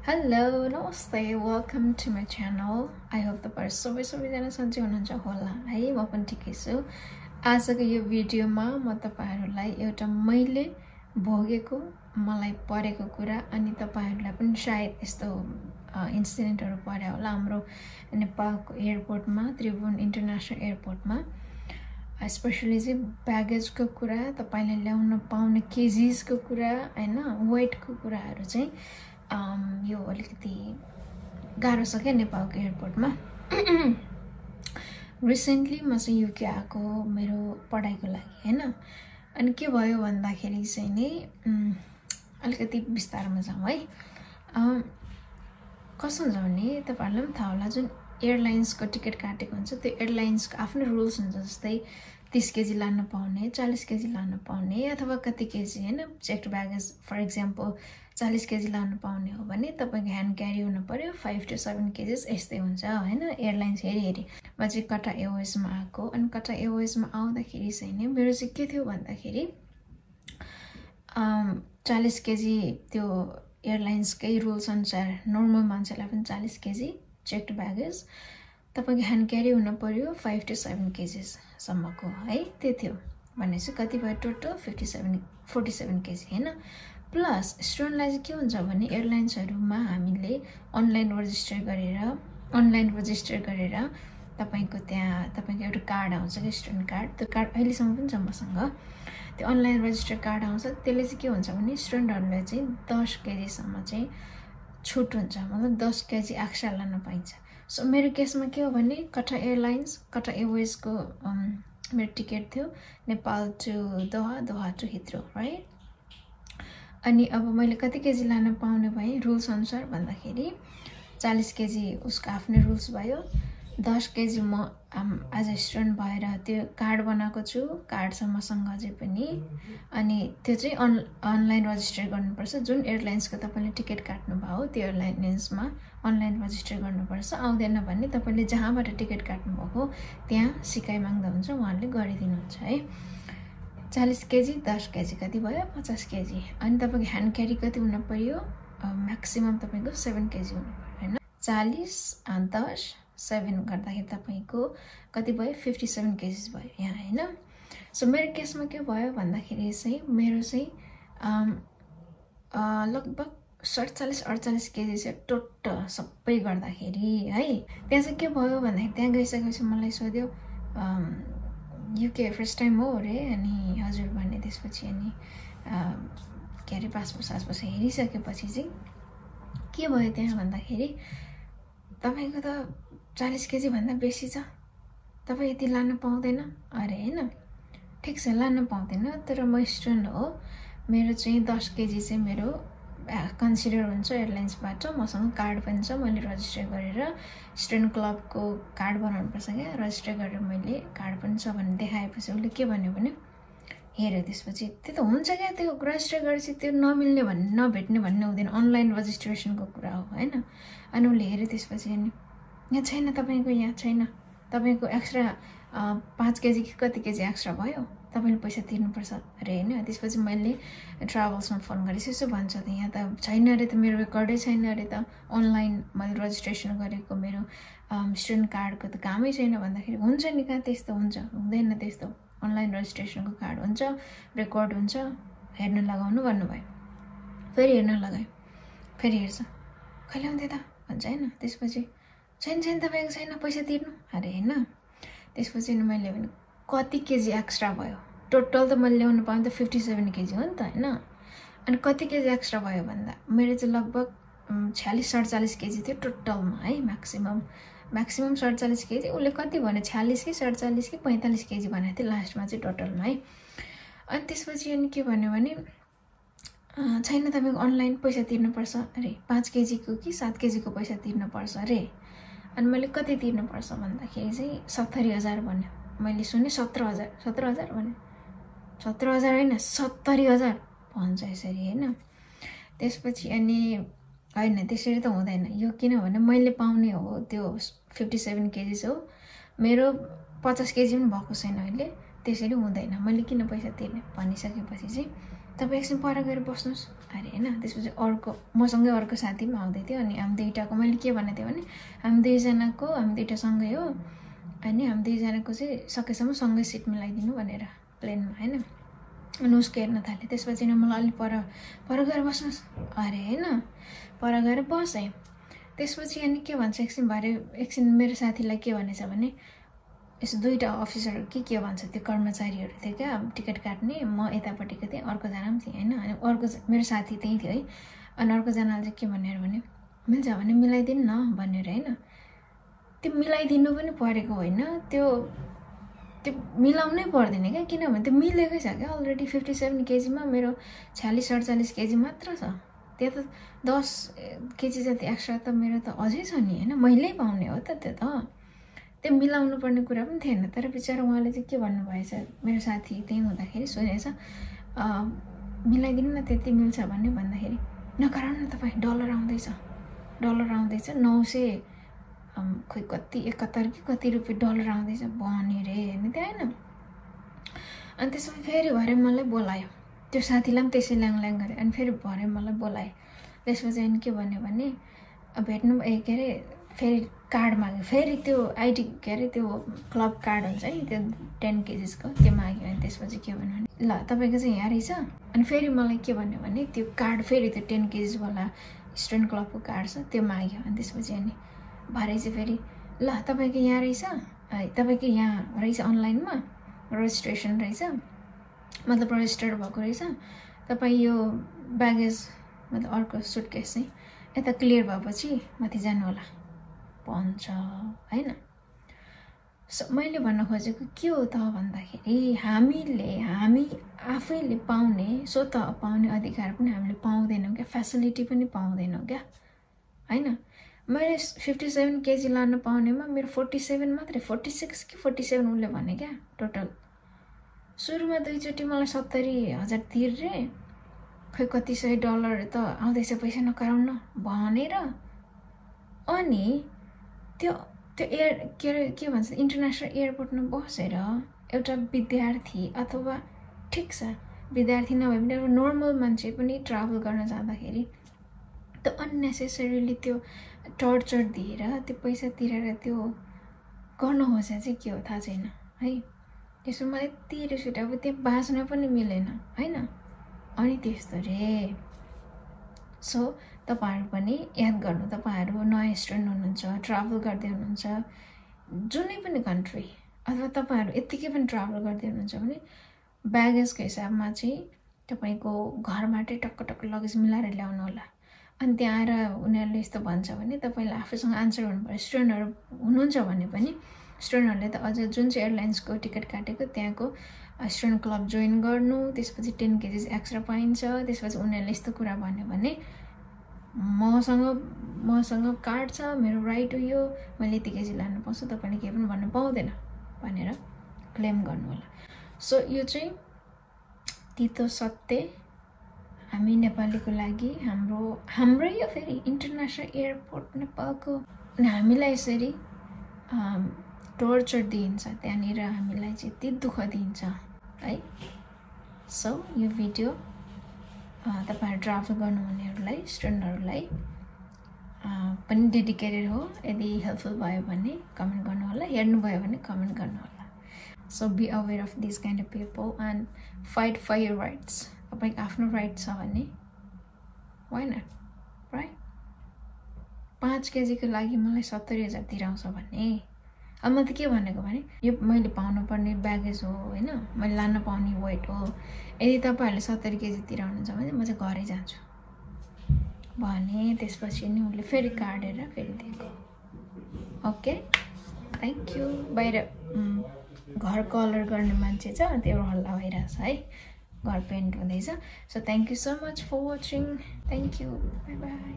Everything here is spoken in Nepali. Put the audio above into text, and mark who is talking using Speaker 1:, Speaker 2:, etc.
Speaker 1: Hello, namaste. Welcome to my channel. I hope तपाईहरु सबैजना सन्चै हुनुहुन्छ होला है। म पनि ठिकै छु। आजको यो भिडियोमा म तपाईहरुलाई एउटा मैले भोगेको मलाई परेको कुरा अनि तपाईहरुलाई पनि सायद यस्तो इन्सिडेन्टहरु पर्यो होला हाम्रो नेपालको एयरपोर्टमा त्रिभुवन इन्टरनेशनल एयरपोर्टमा स्पेशली चाहिँ ब्यागेजको कुरा तपाईले ल्याउन पाउने केजीसको कुरा हैन वेटको कुराहरु चाहिँ यो अलिकति गाह्रो छ के नेपालको एयरपोर्टमा रिसेन्टली म चाहिँ युके आको मेरो पढाइको लागि हैन अनि के भयो भन्दाखेरि चाहिँ नि अलिकति विस्तारमा जाउँ है कस्तो हुन्छ भने तपाईहरुलाई पनि थाहा होला जुन एयरलाइन्सको टिकट काटेको हुन्छ त्यो एयरलाइन्सको आफ्नो रुल्स हुन्छ जस्तै 30 केजी लान पाउने 40 केजी लान पाउने अथवा कति केजी हैन checked baggage for example 40 KG लान पाउने हो भने तपाईको ह्यान्ड क्यारी हुनु पर्यो 5 to 7 केजीस यस्तै हुन्छ हैन एयरलाइन्स हेरी म चाहिँ कटा एयरवेजमा आको अनि कटा एयरवेजमा आउँदाखेरि चाहिँ नि मेरो चाहिँ के थियो भन्दाखेरि 40 केजी त्यो एयरलाइन्सकै रुल्स अनुसार नर्मल मान्छेलाई पनि 40 केजी चेक्ड ब्यागेज तपाईको ह्यान्ड क्यारी हुनु पर्यो 5 to 7 केजीस सम्मको है त्यो थियो भनेपछि कति भयो टोटल 47 केजी हैन प्लस स्टुडेन्टलाई चाहिँ के हुन्छ भने एयरलाइन्सहरुमा हामीले अनलाइन रजिस्टर गरेर तपाईको त्यहाँ तपाईको एउटा कार्ड आउँछ के स्टुडेन्ट कार्ड त्यो कार्ड अहिलेसम्म पनि छ मसँग त्यो अनलाइन रजिस्टर कार्ड आउँछ त्यसले चाहिँ के हुन्छ भने स्टुडेन्टहरुले चाहिँ 10 केजी सम्म चाहिँ छुट हुन्छ मतलब 10 केजी एक्स्ट्रा लान पाइन्छ सो मेरो केसमा के हो भने कटा एयरलाइन्स कटा एयरवेजको मेरो टिकट थियो Nepal to Doha to Heathrow right अनि अब मैले कति केजी लान पाउने भए रुल्स अनुसार भन्दाखेरि 40 केजी उसको आफ्नै रुल्स भयो 10 केजी म एज अ स्टुडेन्ट भएर त्यो कार्ड बनाएको छु कार्ड छ मसँग अझै पनि अनि त्यो चाहिँ अनलाइन रजिस्टर गर्नुपर्छ जुन एयरलाइन्सको तपाईले टिकट काट्नु भयो त्यो एयरलाइन्समा अनलाइन रजिस्टर गर्नुपर्छ आउँदैन भने तपाईले जहाँबाट टिकट काट्नु भएको त्यहाँ सिकाइ माग्दा हुन्छ उहाँले गरिदिनुहुन्छ है 40 केजी 10 केजी कति भयो 50 केजी अनि तपाईको ह्यान्ड क्यारी कति हुन पर्यो म्याक्सिमम तपाईको 7 केजी हुनु पर्यो हैन 40 अनि 10 7 गर्दाखेरि तपाईको कति भयो 57 केजीस भयो यहाँ हैन सो मेरो केसमा के भयो भन्दाखेरि चाहिँ मेरो चाहिँ लगभग 47-48 केजी चाहिँ टोटल सबै गर्दाखेरि है त्यहाँ चाहिँ के भयो भन्दाखेरि त्यहाँ गइसकेपछि मलाई सोध्यो युके फर्स्ट टाइम हो रे अनि हजुर भने त्यसपछि अनि के अरे पासपोर्ट हेरिसकेपछि चाहिँ के भयो त्यहाँ भन्दाखेरि तपाईको त 40 केजी भन्दा बेसी छ तपाई यति लान पाउँदैन अरे हैन ठीक छ लान पाउँदैन तर म स्टुडेन्ट हो मेरो चाहिँ 10 केजी चाहिँ मेरो कन्सिडर हुन्छ एयरलाइन्सबाट मसँग कार्ड पनि छ मैले रजिस्टर गरेर स्टुडेन्ट क्लबको कार्ड बनाउनु पर्छ के रजिस्टर गरेर मैले कार्ड पनि छ भन्ने देखाएपछि उले के भन्यो भने हेर्यो त्यसपछि त्यो त हुन्छ के त्यो रजिस्टर गरेपछि त्यो नमिल्ने भन्ने नभेट्ने भन्ने हुँदैन अनलाइन रजिस्ट्रेसनको कुरा हो हैन अनि उले हेर्यो त्यसपछि अनि यहाँ छैन तपाईको यहाँ छैन तपाईको एक्स्ट्रा 5 केजी कि कति केजी एक्स्ट्रा भयो तपाईले पैसा तिर्नुपर्छ अरे हैन त्यसपछि मैले ट्राभल्समा फोन गरेँ यसो भन्छ त यहाँ त छैन रे त मेरो रेकर्डै छैन रे त अनलाइन मैले रजिस्ट्रेसन गरेको मेरो स्टुडेन्ट कार्डको त कामै छैन भन्दाखेरि हुन्छ नि कहाँ त्यस्तो हुन्छ हुँदैन त्यस्तो अनलाइन रजिस्ट्रेसनको कार्ड हुन्छ रेकर्ड हुन्छ हेर्न लगाउनु भन्नुभयो फेरि हेर्न लगायो फेरि हेर्छ कहिले आउँथे त भन्छ हैन त्यसपछि छैन तपाईको छैन पैसा तिर्नु अरे हैन त्यसपछि मैले भने कति केजी एक्स्ट्रा भयो टोटल त मैले ल्याउनु पाएँ त 57 केजी हो नि त हैन अनि कति केजी एक्स्ट्रा भयो भन्दा मेरो चाहिँ लगभग 46-47 केजी थियो टोटलमा है म्याक्सिमम 47 केजी उले कति भने 46 कि 47 कि 45 केजी भनेको थियो लास्टमा चाहिँ टोटलमा है अनि त्यसपछि अनि के भन्यो भने छैन तपाईको अनलाइन पैसा तिर्नुपर्छ अरे 5 केजी को कि 7 केजी को पैसा तिर्नुपर्छ अरे अनि मैले कति तिर्नुपर्छ भन्दाखेरि चाहिँ 70000 भन्यो मैले सुने 17000 भने 17000 हैन 70000 भन्छ यसरी हैन त्यसपछि अनि हैन त्यसरी त हुँदैन यो किनभने मैले पाउने हो त्यो 57 केजी हो मेरो 50 केजी पनि भएको छैन अहिले त्यसरी हुँदैन मैले किन पैसा तिर्ने भनिसकेपछि चाहिँ तपाईँ एकछिन पर गएर बस्नुहोस् अरे होइन। त्यसपछि मसँगै अर्को साथी पनि आउँदै थियो। अनि हामी दुईवटाको मैले के भनेको थिएँ भने हामी दुईवटा सँगै हो, अनि हामी दुईजनाको चाहिँ सकेसम्म सँगै सिट मिलाइदिनु भनेर प्लेनमा होइन। अनि उसको हेर्न थालेँ। त्यसपछि मलाई अलिक पर गएर बस्नुहोस् अरे होइन, पर गएर बसेँ। त्यसपछि अनि के भन्छ एकछिन मेरो साथीलाई के भनेछ भने यसो दुईवटा अफिसर के भन्छ त्यो कर्मचारीहरू थियो क्या टिकट काट्ने, म यतापट्टिको थिएँ, अर्कोजना पनि थिएँ होइन। अनि अर्को मेरो साथी त्यहीँ थियो है। अनि अर्कोजनाले चाहिँ के भनेर भने मिल्छ भने मिलाइदिनु न भनेर होइन। त्यो मिलाइदिनु पनि परेको होइन, त्यो मिलाउनै पर्दैन क्या, किनभने त्यो मिलेकै छ क्या अलरेडी। 57 केजीमा मेरो 46-47 केजी मात्र छ। त्यो त 10 केजी जति एक्स्ट्रा त मेरो त अझै छ नि होइन, मैले पाउने हो त त्यो मिलाउनु पर्ने कुरा पनि थिएन। तर बिचरा उहाँले चाहिँ के भन्नुभएछ, मेरो साथी त्यहीँ हुँदाखेरि सुनेछ, मिलाइदिनु न त्यति मिल्छ भन्दाखेरि नगराउनु न तपाईँ, डलर आउँदैछ 900 खोइ कति 71 कि कति रुपियाँ डलर आउँदैछ भने रे होइन त्यो होइन। अनि त्यसपछि फेरि भरे मलाई बोलायो, त्यो साथीलाई पनि त्यसै ल्याङ गऱ्यो। अनि फेरि भरे मलाई बोलायो। त्यसपछि अनि के भन्यो भने भेट्नु के अरे फेरि कार्ड माग्यो, फेरि त्यो आइडी के अरे त्यो क्लब कार्ड हुन्छ नि त्यो 10 केजीको त्यो माग्यो। अनि त्यसपछि के भन्यो भने ल तपाईँको चाहिँ यहाँ रहेछ। अनि फेरि मलाई के भन्यो भने त्यो कार्ड फेरि त्यो 10 केजीवाला स्टुडेन्ट क्लबको कार्ड छ त्यो माग्यो। अनि त्यसपछि अनि भरे चाहिँ फेरि ल तपाईँको यहाँ रहेछ, तपाईँको यहाँ रहेछ अनलाइनमा रजिस्ट्रेसन रहेछ, मतलब रजिस्टर्ड भएको रहेछ, तपाईँ यो ब्यागेज मतलब अर्को सुटकेस चाहिँ यता क्लियर भएपछि माथि जानु होला भन्छ होइन। मैले भन्न खोजेको के हो त भन्दाखेरि हामी आफैले पाउने स्वतः पाउने अधिकार पनि हामीले पाउँदैनौँ क्या, फेसिलिटी पनि पाउँदैनौँ क्या होइन। मैले 57 केजी लान पाउनेमा मेरो 47 मात्रै, 46 कि 47 उसले भने क्या टोटल। सुरुमा दुईचोटि मलाई 70,000 तिर्रे, खै कति सय डलर त आउँदैछ पैसा नकराउन भनेर। अनि त्यो के अरे के भन्छ इन्टरनेसनल एयरपोर्टमा बसेर एउटा विद्यार्थी अथवा ठिक छ विद्यार्थी नभए पनि एउटा नर्मल मान्छे पनि ट्राभल गर्न जाँदाखेरि त्यो अननेसेसरीली त्यो टर्चर दिएर त्यो पैसा तिरेर त्यो गर्न खोज्छ चाहिँ के हो थाहा छैन है। त्यसो मलाई यति रिस उठ्यो, अब त्यहाँ बाँच्न पनि मिलेन होइन। अनि त्यस्तो रे। सो तपाईँहरू पनि याद गर्नु, तपाईँहरू नयाँ स्टुडेन्ट हुनुहुन्छ, ट्राभल गर्दै हुनुहुन्छ जुनै पनि कन्ट्री, अथवा तपाईँहरू यत्तिकै पनि ट्राभल गर्दै हुनुहुन्छ भने ब्यागेजको हिसाबमा चाहिँ तपाईँको घरबाटै टक्क लगेज मिलाएर ल्याउनु होला। अनि त्यहाँ आएर उनीहरूले यस्तो भन्छ भने तपाईँले आफूसँग आन्सर गर्नु पर्यो। स्टुडेन्टहरू हुनुहुन्छ भने पनि स्टुडेन्टहरूले त अझ जुन चाहिँ एयरलाइन्सको टिकट काटेको त्यहाँको स्टुडेन्ट क्लब जोइन गर्नु, त्यसपछि 10 केजी एक्स्ट्रा पाइन्छ। त्यसपछि उनीहरूले यस्तो कुरा भन्यो भने मसँग कार्ड छ, मेरो राइट हो यो, मैले यति केजी लानु पाउँछु, तपाईँले केही पनि भन्नु पाउँदैन भनेर क्लेम गर्नु होला। सो यो चाहिँ तितो सत्य हामी नेपालीको लागि हाम्रै यो फेरि इन्टरनेसनल एयरपोर्ट नेपालको। अनि हामीलाई यसरी टर्चर दिइन्छ त्यहाँनिर, हामीलाई चाहिँ यति दुःख दिन्छ है। सो यो भिडियो तपाईँहरू ट्राभल गर्नुहुनेहरूलाई स्टुडेन्टहरूलाई पनि डेडिकेटेड हो। यदि हेल्पफुल भयो भने कमेन्ट गर्नु होला, हेर्नुभयो भने कमेन्ट गर्नु होला। So be aware of this kind of people and fight for your rights. तपाईँको आफ्नो राइट छ भने वाइ नट राइट। 5 केजीको लागि मलाई 70,000 तिराउँछ भने अब म त के भनेको भने यो मैले पाउनुपर्ने ब्यागेज हो होइन, मैले लान पाउने वेट हो। यदि तपाईँहरूले 70 केजी तिराउनुहुन्छ भने म चाहिँ घरै जान्छु भने त्यसपछि नि उसले फेरि काटेर फेरि दिएको। Okay thank you. बाहिर घर कलर गर्ने मान्छे छ, त्यो हल्ला भइरहेछ है, घर पेन्ट हुँदैछ। So thank you so much for watching. Thank you, bye by.